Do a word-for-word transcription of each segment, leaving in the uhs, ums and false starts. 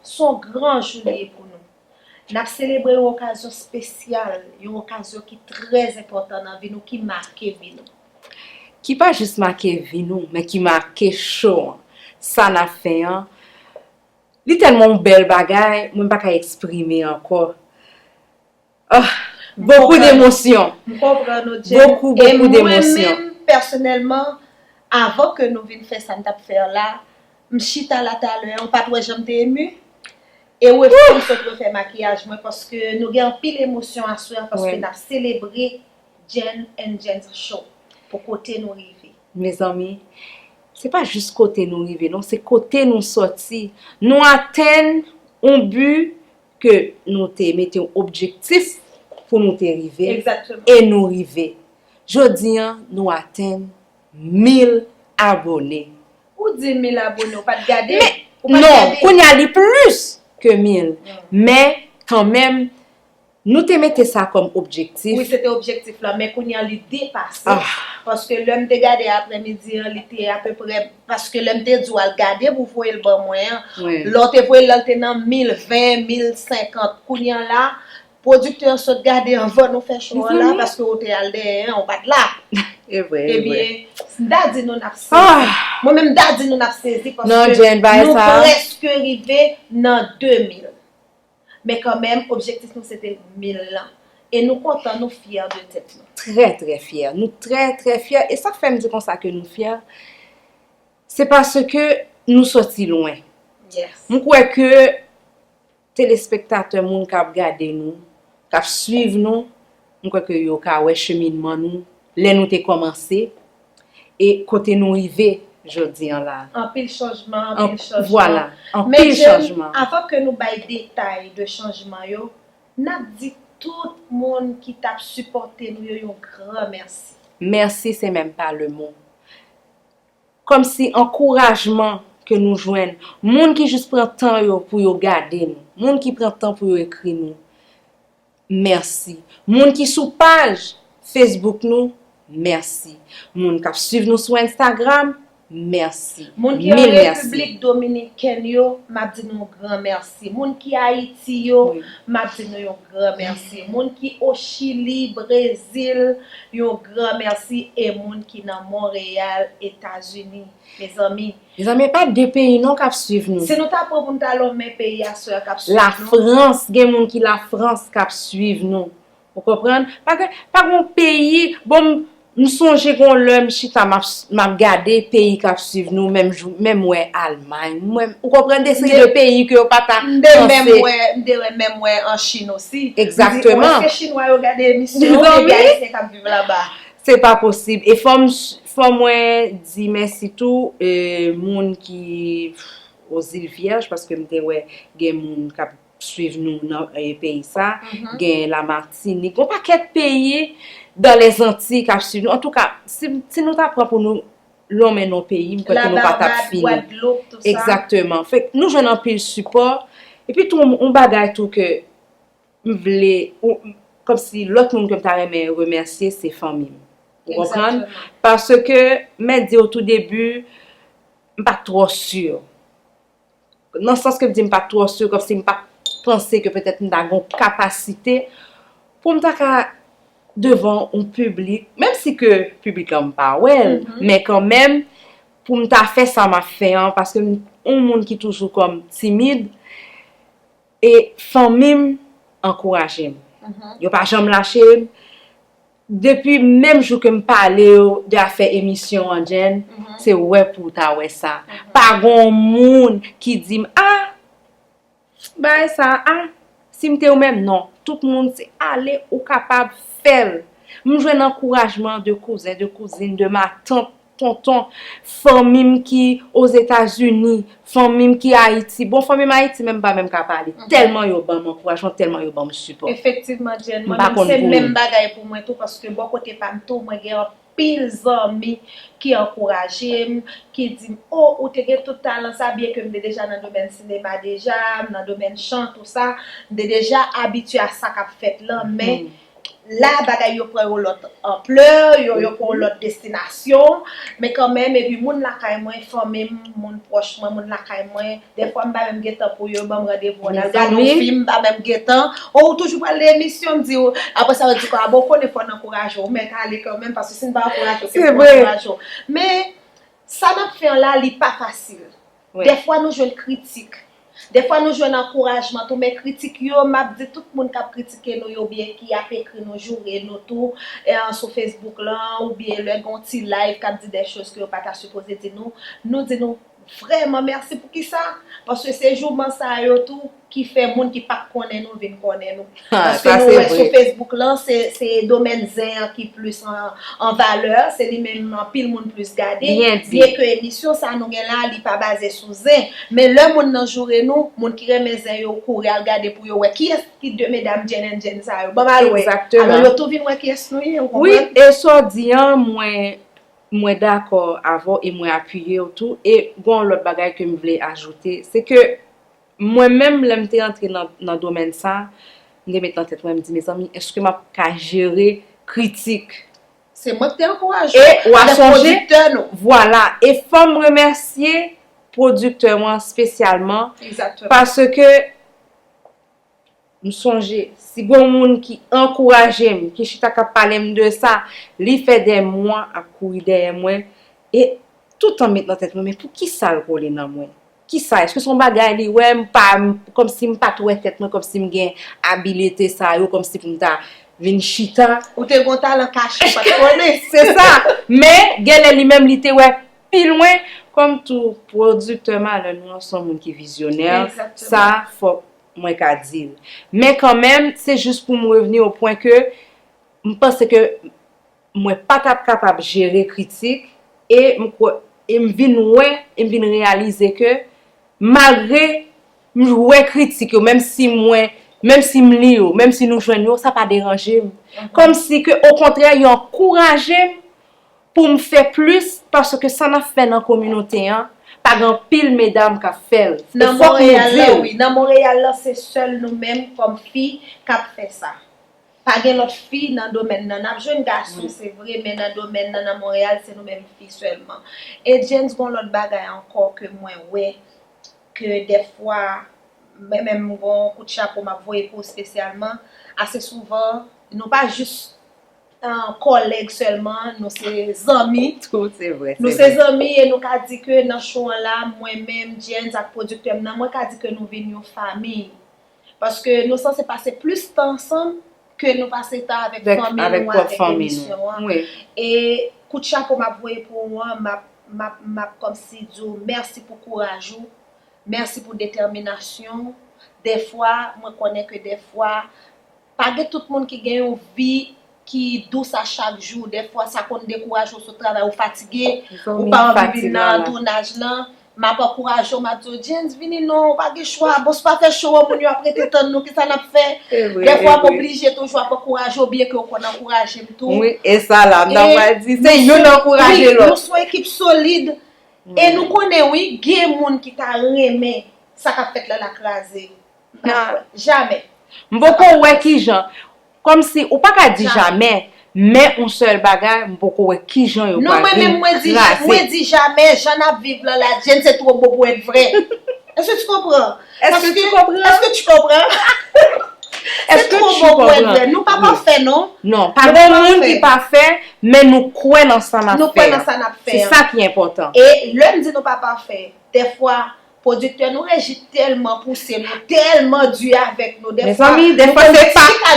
Se yon gran jou li ye pou nou. N ap selebre yon okazyon espesyal, yon okazyon ki trè enpòtan nan vi nou, ki make vi nou. Ki pa jis make vi nou, men ki make cho an. Sa n ap fè an, li tèlman yon bèl bagay, mwen pa ka eksprime ankò. Ah, beaucoup d'émotions. M konprann ou, Jane. Beaucoup, beaucoup d'émotions. E mwen menm, pèsonèlman, avan ke nou vin fè sa n t ap fè an la, m chita la talè, ou pa t wè jan m te emu? E refè, m sot refè makiyaj mwen, paske nou gen anpil emosyon aswè an, paske n ap selebre Jane and Jane Show pou kote nou rive. Mezanmi, se pa jis kote nou rive, non, se kote nou sòti. Nou atenn yon bi ke nou te mete yon objektif pou nou te rive. Egzakteman. E nou rive. Jodi an, nou atenn mil abone. Ou di mil abone, ou pa t gade? Non, kounye a li plis ke mil. Men, kanmenm, nou te mete sa kòm objektif. Wi, se te objektif la, men kounye a li depase. Paske lè m te gade aprèmidi an, li te apeprè, paske lè m te di w al gade pou voye l ban mwen an, lè w te voye l la, l te nan mil ven, mil senkant. Kounye a la, pwodiktè an sot gade anvan nou fè cho an la, paske ou te al dèyè an, ou pa t la. E vre, e vre. Ebyen, m ta di nou n ap sezi. Mwen menm, m ta di nou n ap sezi, paske nou prèske rive nan de mil. Men kanmenm, objektif nou se te mil lan. E nou kontan, nou fyè de tèt nou. Trè, trè fyè. Nou trè, trè fyè. E sa k fè m di konsa ke nou fyè, se paske nou sòti lwen. M kwè ke telespektatè, moun k ap gade nou, k ap swiv nou, m kwè ke yo ka wè cheminman nou, lè nou te kòmanse, e kote nou rive jodi an la. Anpil chanjman, anpil chanjman. Vwala, anpil chanjman. Men Jane, avan ke nou bay detay de chanjman yo, n ap di tout moun ki t ap sipòte nou yo yon gran mèsi. Mèsi, se menm pa le mo. Kòmsi ankourajman ke nou jwenn, moun ki jis pran tan yo pou yo gade nou, moun ki pran tan pou yo ekri nou, mèsi. Moun ki sou paj Facebook nou, mèsi. Moun k ap swiv nou sou Instagram, mèsi. Moun ki an Repiblik Dominikèn yo, m ap di nou yon gran mèsi. Moun ki Ayiti yo, m ap di nou yon gran mèsi. Moun ki o Chili, Brezil, yon gran mèsi. E moun ki nan Monreyal, Etazini, mezanmi. Mezanmi, e pa de peyi non k ap swiv nou. Si nou ta pran pou n ta lonmen peyi aswè a k ap swiv nou. Lafrans, gen moun ki Lafrans k ap swiv nou. Ou konprann? Pa gen, pa gen yon peyi, bon, m, m sonje gen yon lè m chita, m ap, m ap gade peyi k ap swiv nou, menm jou, menm wè Almay, mwen, ou konprann, de seri de peyi ke yo pa ta panse. M te menm wè, m te wè, menm wè an Chin osi. Egzakteman. M di, o, èske Chinwa yo gade emisyon yo, ebyen Ayisyen k ap viv laba. Se pa posib. E fò m, fò mwen di mèsi tou, e, moun ki o Zil Vyèj, paske m te wè gen moun k ap swiv nou nan, e, peyi sa, gen Lamatinik, gen yon pakèt peyi dans les Antilles k ap swiv nou. Antouka, si, si nou ta pran pou nou lonmen non peyi, m kwè ke nou pa t ap fini. Lababad, Gwadloup, tout sa. Egzakteman. Fèk nou jwenn anpil sipò. Epi tou, yon bagay tou ke m vle, ou, kòmsi lòt moun ke m ta renmen remèsye, se fanmi m. Ou konprann? Paske, m di o tou debi, m pa t twò si. Nan sans ke m di m pa t twò si, kòmsi m pa t panse ke petèt m ta gen yon kapasite pou m ta ka devan yon piblik, menm si ke piblik la m pa wè l, men kanmenm, pou m ta fè sa m ap fè an, paske m yon moun ki toujou kòm timid, e fanmi m ankouraje m. Yo pa janm lache m. Depi menm jou ke m pale yo de afè emisyon an, Jane, se wè pou w ta wè sa. Pa gen yon moun ki di m, a, bagay sa, a, si m te ou menm, non. Tout moun se ale, ou kapab, fè l. M jwenn ankourajman de kouzen, de kouzin, de matant, tonton, fanmi m ki Ozetazini, fanmi m ki Ayiti. Bon, fanmi m Ayiti menm pa menm ka pale. Tèlman yo ban m ankourajman, tèlman yo ban m sipò. Efektivman, Jane, mwen menm se menm bagay pou mwen tou, paske bò kote pa m tou, mwen gen anpil zanmi ki ankouraje m, ki di m, o, ou te gen tout talan sa, byen ke m te deja nan domèn sinema deja, m nan domèn chan, tou sa, m te deja abitye a sa k ap fèt lan, men la bagay yo pran yon lòt anplè, yo, yo pran yon lòt destinasyon, men kanmenm, epi moun lakay mwen, fanmi m, moun pwòch mwen, moun lakay mwen, dèfwa m pa menm gen tan pou yo ban m randevou, ann al gade yon fim, m pa menm gen tan. O, ou toujou pral nan emisyon, m di w, apre sa, yo di, a bon, konnen fò n ankouraje w, ou mèt ale kanmenm, paske si n pa ankouraje w, kiyès pou ankouraje w? Men, sa n ap fè an la, li pa fasil. Dèfwa nou jwenn kritik. Dèfwa nou jwenn ankourajman tou, men kritik yo, m ap di tout moun k ap kritike nou yo oubyen ki ap ekri nou, joure nou tou, e, sou Facebook lan, oubyen lè gen yon ti live k ap di de choz ke yo pa ta sipoze di nou, nou di nou vrèman mèsi. Poukisa? Paske se jouman sa yo tou ki fè moun ki pa t konnen nou vin konnen nou. Paske nou wè sou Facebook lan, se, se domèn zen an ki plis an, an valè, se li menm anpil moun plis gade. Byen di. Byen ke emisyon sa nou gen la, li pa baze sou zen. Men lè moun nan joure nou, moun ki renmen zen yo kouri al gade pou yo wè kiyès ki de medam Jane and Jane sa yo. Ban m al wè. Egzakteman. Alò, yo tou vin wè kiyès nou ye, ou konprann? Wi, e sa w di an, mwen, mwen dakò avè w e mwen apiye w tou. E gen yon lòt bagay ke m vle ajoute, se ke mwen menm, lè m te antre nan, nan domèn sa, m te met nan tèt mwen, m di, mezanmi, èske m ap ka jere kritik? Se mwen ki te ankouraje w. E w a sonje, vwala, e fò m remèsye pwodiktè mwen espesyalman, egzakteman, paske m sonje, si gen yon moun ki ankouraje m, ki chita k ap pale m de sa, li fè dè mwa ap kouri dèyè mwen, e toutan m met nan tèt mwen, men poukisa l kole nan mwen? Kisa? Èske se yon bagay li wè m pa, m, kòmsi m pa t wè tèt mwen, kòmsi m gen abilite sa yo, kòmsi pou m ta vin chita? Ou te gen yon talan kache, ou pa t konnen. Se sa. Men, genlè li menm, li te wè pi lwen, kòm tou pwodiktè malè nou an, se yon moun ki vizyonè. Egzakteman. Sa, fòk mwen ka di l. Men kanmenm, se jis pou m revni o pwen ke m panse ke mwen pa t ap kapab jere kritik, e m kwè, e m vin wè, e m vin reyalize ke malgre m wè kritik yo, menm si mwen, menm si m li yo, menm si nou jwenn yo, sa pa deranje m. Kòmsi ke, okontrè, yo ankouraje m pou m fè plis, paske sa n ap fè nan kominote an, pa gen anpil medam k ap fè l. E fòk nou di l. Nan Monreyal lan, wi. Nan Monreyal lan, se sèl nou menm kòm fi k ap fè sa. Pa gen lòt fi nan domèn nan. N ap jwenn gason, se vre, men nan domèn nan, nan Monreyal, se nou menm fi sèlman. E James, gen yon lòt bagay ankò ke mwen wè, ke dèfwa, mwen menm, m gen yon kout chapo m ap voye pou w espesyalman. Ase souvan, nou pa jis, ah, kòlèg sèlman, nou se zanmi. Tou, se vre, se vre. Nou se zanmi e nou ka di ke nan show an la, mwen menm, James ak pwodiktè m nan, mwen ka di ke nou vin yon fanmi. Paske nou sanse pase plis tan ansanm ke nou pase tan avèk fanmi nou, avèk emisyon an. Wi. E kout chapo m ap voye pou ou an, m ap, m ap, m ap kòmsi di w mèsi pou kouraj ou, mèsi pou detèminasyon w. Dèfwa, mwen konnen ke dèfwa, pa gen tout moun ki gen yon vi ki dous a chak jou. Dèfwa, sa konn dekouraje w sot travay, ou fatige, ou pa anvi vin nan tounaj lan. M ap ankouraje w, m ap di w, James, vini non, ou pa gen chwa. Bon, si w pa fè show an, moun yo ap rete tann nou, kisa n ap fè? Dèfwa, m oblije toujou ap ankouraje w, byen ke w konn ankouraje m tou. Wi, e sa la, m ta pral di, se youn ankouraje lòt. Wi, nou se yon ekip solid. E nou konnen, wi, gen moun ki ta renmen sa k ap fèt la la kraze. M pa kwè. Jamè. M poko wè kijan. Kòmsi, ou pa ka di jamè, men yon sèl bagay, m poko wè kijan yo pral vin kraze. Non, mwen menm, mwen di, mwen di jamè, jan n ap viv lan la, James, se twò bo pou èt vrè. Est-ce que tu comprends? Est-ce que tu comprends? Est-ce que tu comprends? Se twò bo pou èt vrè. Nou pa pafè, non. Non, pa gen moun ki pafè, men nou kwè nan sa n ap fè a. Nou kwè nan sa n ap fè a. Se sa ki enpòtan. E lè m di nou pa pafè, dèfwa, pwodiktè nou Reji tèlman pouse nou, tèlman di avèk nou. Dèfwa, mezanmi, dèfwa, se pa,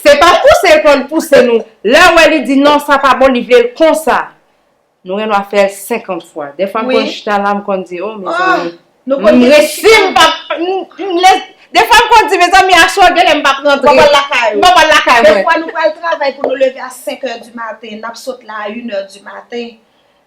se pa pouse l konn pouse nou. Lè w wè li di non, sa pa bon, li vle l konsa. Nou gen dwa fè l senkant fwa. Dèfwa, m konn chita la, m konn di, o, mezanmi, m resi, m p ap, m, m lè, dèfwa, m konn di, mezanmi, aswè, genlè m p ap rantre. M p ap al lakay ou. M p ap al lakay mwen. Dèfwa, nou pral travay pou nou leve a senk è di maten, n ap sot la a inè di maten.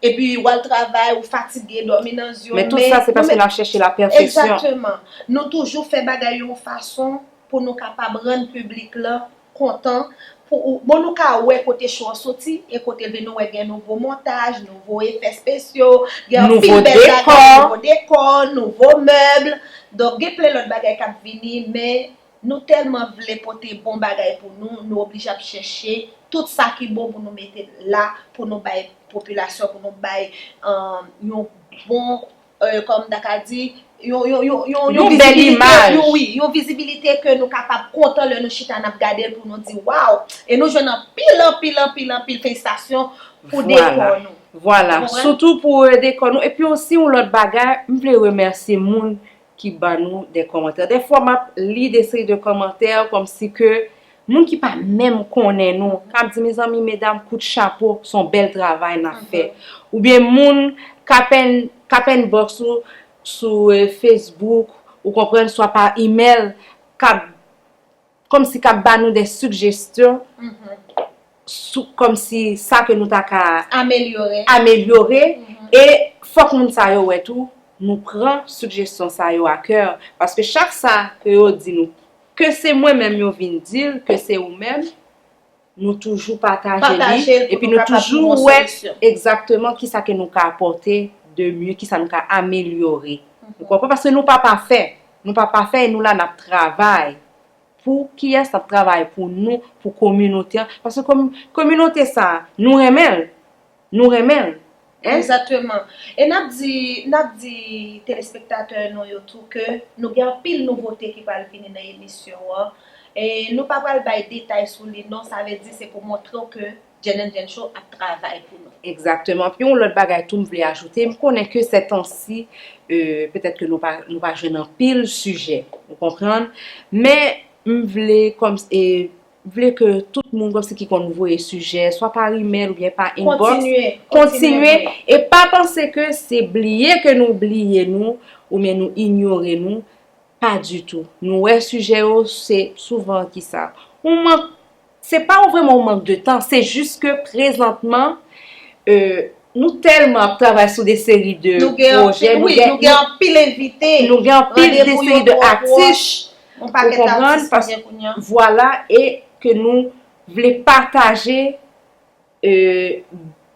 Epi w al travay, ou fatige, dòmi nan zye w. Men tout sa, se paske n ap chèche la pèfeksyon. Egzakteman. Nou toujou fè bagay yon fason pou nou kapab rann piblik la kontan. Pou, bon, nou ka wè kote show an soti, e kote l vin, nou wè gen nouvo montaj, nouvo efè espesyo, gen anpil bèl bagay, nouvo dekò, nouvo mèb. Donk, gen plen lòt bagay k ap vini, men Nou tèlman vle pote bon bagay pou nou, nou oblije ap chèche tout sa ki bon pou nou mete la, pou nou bay popilasyon, pou nou bay, um, yon bon, euh, kòm ta ka di, yon, yon, yon, yon, yon Yon bèl vizibilite, imaj. Yon, wi, yon vizibilite ke nou kapab kontan lè nou chita n ap gade l pou nou di, "Waw!" E nou jwenn anpil, anpil, anpil, anpil felisitasyon pou Vwala. dekò nou. Vwala. Ou konprann? Sitou pou, euh, dekò nou. Epi osi, yon lòt bagay, m vle remèsye moun ki ban nou de kòmantè. Dèfwa, m ap li de seri de kòmantè kòmsi ke moun ki pa menm konnen nou, k ap di, "Mezanmi, medam, kout chapo, se yon bèl travay n ap fè." Oubyen moun k ap en-, k ap inbox ou sou, eh, Facebook, ou konprann, swa pa email, k ap, kòmsi k ap ba nou de sijesyon sou, kòmsi sa ke nou ta ka Amelyore. amelyore. E fòk moun sa yo wè tou, nou pran sijesyon sa yo a kè. Paske chak sa ke yo di nou, ke se mwen menm yo vin di l, ke se ou menm, nou toujou pataje li, Pataje l pou epi nou nou kapab toujou trouve yon wè solisyon. Egzakteman kisa ke nou ka apòte de mye, kisa nou ka amelyore. Ou konprann? Paske nou pa pafè. Nou pa pafè e nou la n ap travay. Pou kiyès n ap travay? Pou nou, pou kominote an. Paske komi-, kominote sa a, nou renmen l. Nou renmen l. Hein? Egzakteman. E n ap di, n ap di telespektatè nou yo tou ke nou gen anpil nouvote ki pral vini nan emisyon an. E nou pa pral bay detay sou li non, sa vle di se pou montre w ke Jen and Jen Show ap travay pou nou. Egzakteman. Epi yon lòt bagay tou m vle ajoute, m konnen ke sètansi, euh, petèt ke nou pa, nou pa jwenn anpil sijè, ou konprann? Men m vle kòm, e, m vle ke tout moun kòmsi ki konn voye sijè, swa pa email oubyen pa inbox, Kontinye, kontinye kontinye voye. E pa panse ke se bliye ke nou bliye nou, oubyen nou inyore nou, pa ditou. Nou wè sijè yo, se souvan kisa? Yon mank, se pa yon vrèman yon mank de tan, se jis ke prezantman, euh, nou tèlman ap travay sou de seri de Nou gen pwojè, anpil, nou wi, gen, nou gen nou, anpil envite, nou gen anpil de randevou seri yo de twò pwòch, atis, yon ou pakèt konprann, atis ki pas-, gen kounye a. Vwala, e ke nou vle pataje, euh,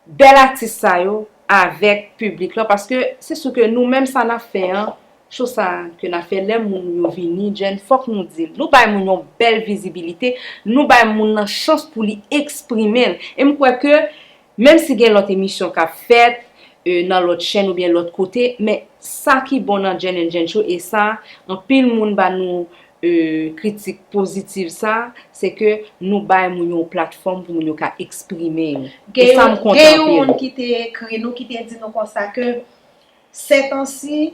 bèl atis sa yo avèk piblik lan, paske se si ke nou menm sa n ap fè an, cho sa ke n ap fè, lè moun yo vini, Jen, fòk nou di l. Nou bay moun yon bèl vizibilite, nou bay moun nan chans pou li eksprime l. E m kwè ke, menm si gen lòt emisyon k ap fèt, euh, nan lòt chèn oubyen lòt kote, men sa ki bon nan Jen and Jen Show, e sa, anpil moun ba nou, euh, kritik pozitiv sa, se ke nou bay moun yo yon platfòm pou moun yo ka eksprime yo. E Gen sa m yon, kontan gen yon anpil. Moun ki te ekri nou, ki te di nou konsa ke sètansi,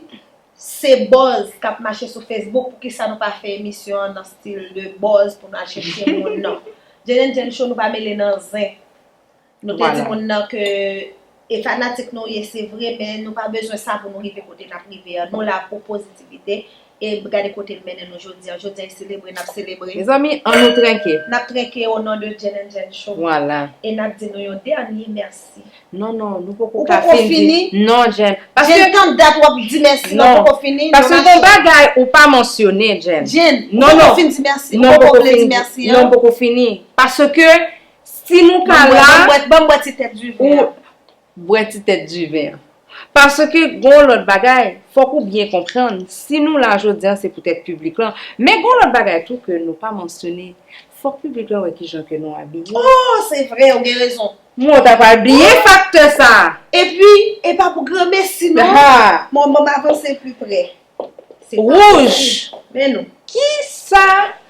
se buzz k ap mache sou Facebook, poukisa nou pa fè emisyon an nan stil de buzz pou nou al chèche moun nan? Jen and Jen Show, nou pa mele nan zen. Nou te di Vwala. Moun nan ke e fanatik nou ye, se vre, men nou pa bezwen sa pou nou rive kote n ap rive an. Nou la pou pozitivite. E gade kote l mennen nou jodi a. Jodi a, e selebre n ap selebre. Mezanmi, ann nou trenke. N ap trenke o non de Jen and Jen Show. Vwala. E n ap di nou yon dènye mèsi. Non, non, nou poko Ou ka poko fin di fini? Non, Jen. Paske Jen, tann dat w ap di mèsi, non, non. Poko fini, Paske non, gon bagay ou pa mansyone, Jen. Jen, ou Non, poko non. Fin di mèsi, Non, ou poko poko vle fin di di, mèsi, non, an. Poko fini. Paske si nou ka Ban m bwè, la, ban m bwè, ban m bwè ti tèt diven ou an. Bwè ti tèt diven an. Paske gon lòt bagay, fòk ou byen konprann, si nou la jodi an, se poutèt piblik lan. Men gon lòt bagay tou ke nou pa mansyone, fòk piblik lan wè kijan ke nou abiye. Oh, se vre, ou gen rezon. Mwen ta pral bliye faktè sa. Epi, e pa pou granmesi non. Ah. Mwen, mwen avanse pli pre. Se pa Wouj. Posib. Men nou. Kisa?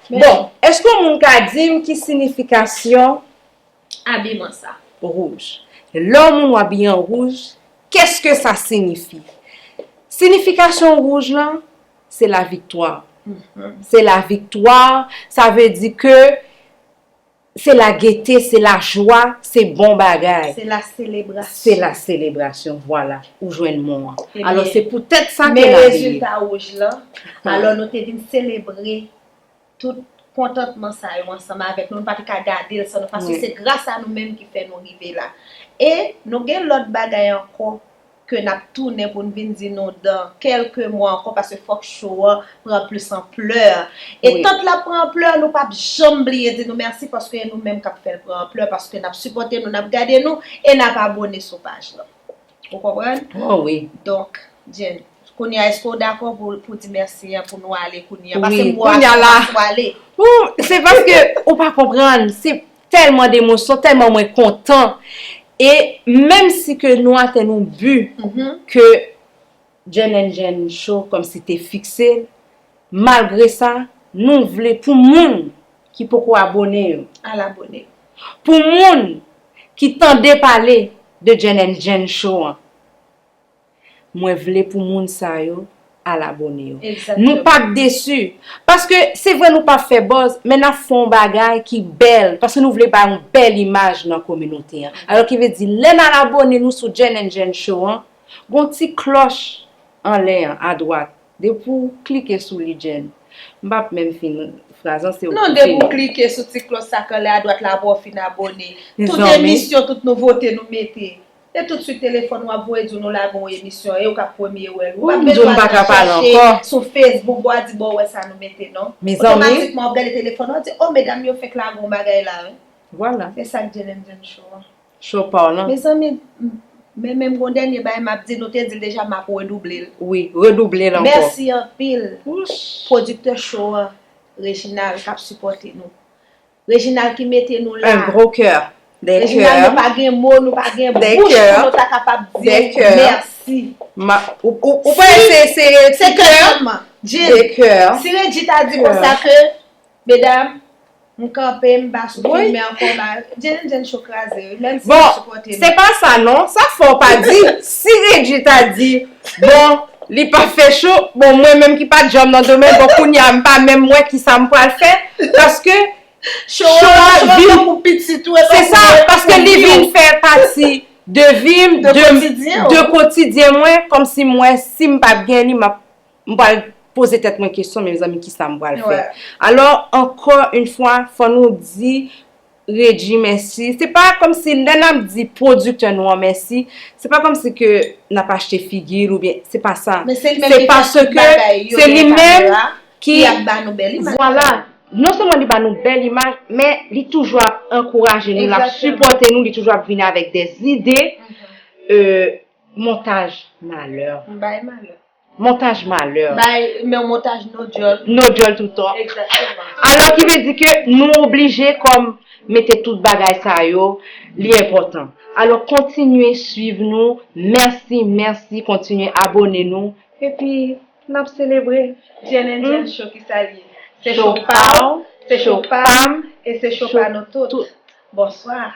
Men Bon, nou. Èske yon moun ka di m ki sinifikasyon Abiman sa. Wouj? Lè yon moun w abiye an wouj, qu'est-ce que ça signifie? Sinifikasyon wouj lan, se laviktwa. Mhm. Se laviktwa, sa vle di ke se lagete, se lajwa, se bon bagay. Se la selebrasyon. Se la selebrasyon, vwala. Ou jwenn mo an. Ebyen, Alò, se poutèt sa ke men n abiye. Rezilta wouj lan, alò, nou te vin selebre tout kontantman sa yo ansanm avèk nou. Nou pa te ka gade l san nou, paske Wi. Se gras a nou menm ki fè nou rive la. E nou gen lòt bagay ankò ke n ap tounen pou n vin di nou dan kèlke mwa ankò, paske fòk show an pran plis anplè. E Wi. Tan l ap pran anplè, nou p ap janm bliye di nou mèsi, paske e nou menm k ap fè l pran anplè, paske n ap sipòte nou, n ap gade nou, e n ap abòne sou paj lan. Ou konprann? Oh wi. Donk, Jen, Kounye a, èske w dakò pou, pou di mèsi an, pou nou ale kounye a? Paske m wè w ap ale. Ou, se paske ou pa konprann. Se tèlman de emosyon, tèlman mwen kontan. E menm si ke nou atenn yon bi ke Jen and Jen Show kòmsi te fikse l, malgre sa, nou vle pou moun ki poko abone yo. Al abone. Pou moun ki tande pale de Jen and Jen Show an. Mwen vle pou moun sa yo al abone yo. Nou p ap desi. Paske se vre nou p ap fè buzz, men n ap fè yon bagay ki bèl. Paske nou vle bay yon bèl imaj nan kominote an. Alò ki vle di, lè n al abone nou sou Jen and Jen Show an, gon ti klòch anlè an, adwat. Depi w klike sou li, Jen. M p ap menm fin fraz lan, se ou ki fini. Non, depi w klike sou ti klòch sa k anlè adwat la, apre w fin abone. Tout emisyon, tout nouvote nou mete. E toutswit telefòn w ap voye di w nou lage yon emisyon, e ou k ap premye wè l. Ou p ap bezwen al nan chèche sou Facebook, bò a di bò w wè sa nou mete, non. Otomatikman, w ap gade telefòn, w ap di, o, medam yo fenk lage yon bagay la, wi. Vwala. Se sa k Jen and Jen Show an. Show pa w lan. Mezanmi, m, men menm gon dènye bagay m ap di, nou te di l deja, m ap redouble l. Wi, redouble l ankò. Mèsi anpil, pwodiktè show an, Reginald, k ap sipòte nou. Reginald ki mete nou la. Un gros cœur. Des cœurs. Reginald, nou pa gen mo, nou pa gen bouch pou nou ta kapab di w mèsi. Ma, ou, ou, ou pa se, se ti kè? Des cœurs. Si Reggie ta di konsa ke, medam, m kanpe, m pa sou filme ankò, ba, Jen and Jen Show kraze, wi, menm si nou sipòte nou. Bon, se pa sa non, sa fò w pa di. Si Reggie ta di, bon, li pa fè show, bon, mwen menm ki pa t janm nan domèn, bon, kounye a, m pa menm wè kisa m pral fè, paske Show a vin, se sa, paske li vin fè pati de vi m, de, de kotidyen mwen, kòmsi m wè si m pa t gen li, m ap, m pral poze tèt mwen kesyon, mezanmi, kisa m pral fè? Alò, ankò yon fwa, fò nou di Reggie mèsi. Se pa kòmsi lè n ap di pwodiktè nou an mèsi, se pa kòmsi ke n ap achte figi l oubyen, se pa sa. Se paske se li menm ki ap ba nou bèl imaj. Vwala. Non sèlman li ba nou bèl imaj, men li toujou ap ankouraje nou, l ap sipòte nou, li toujou ap vini avèk de zide. Euh, montaj malè. M bay malè. Montaj malè. Bay, men montaj no djòl. No djòl toutan. Egzakteman. Alò ki vle di ke nou oblije kòm mete tout bagay sa yo, li enpòtan. Alò kontinye swiv nou. Mèsi, mèsi, kontinye abone nou. Epi, n ap selebre. Jen and Jen Show, kisa l ye? Se show pa w, se show pa m, e se show pa nou tout. Bonswa.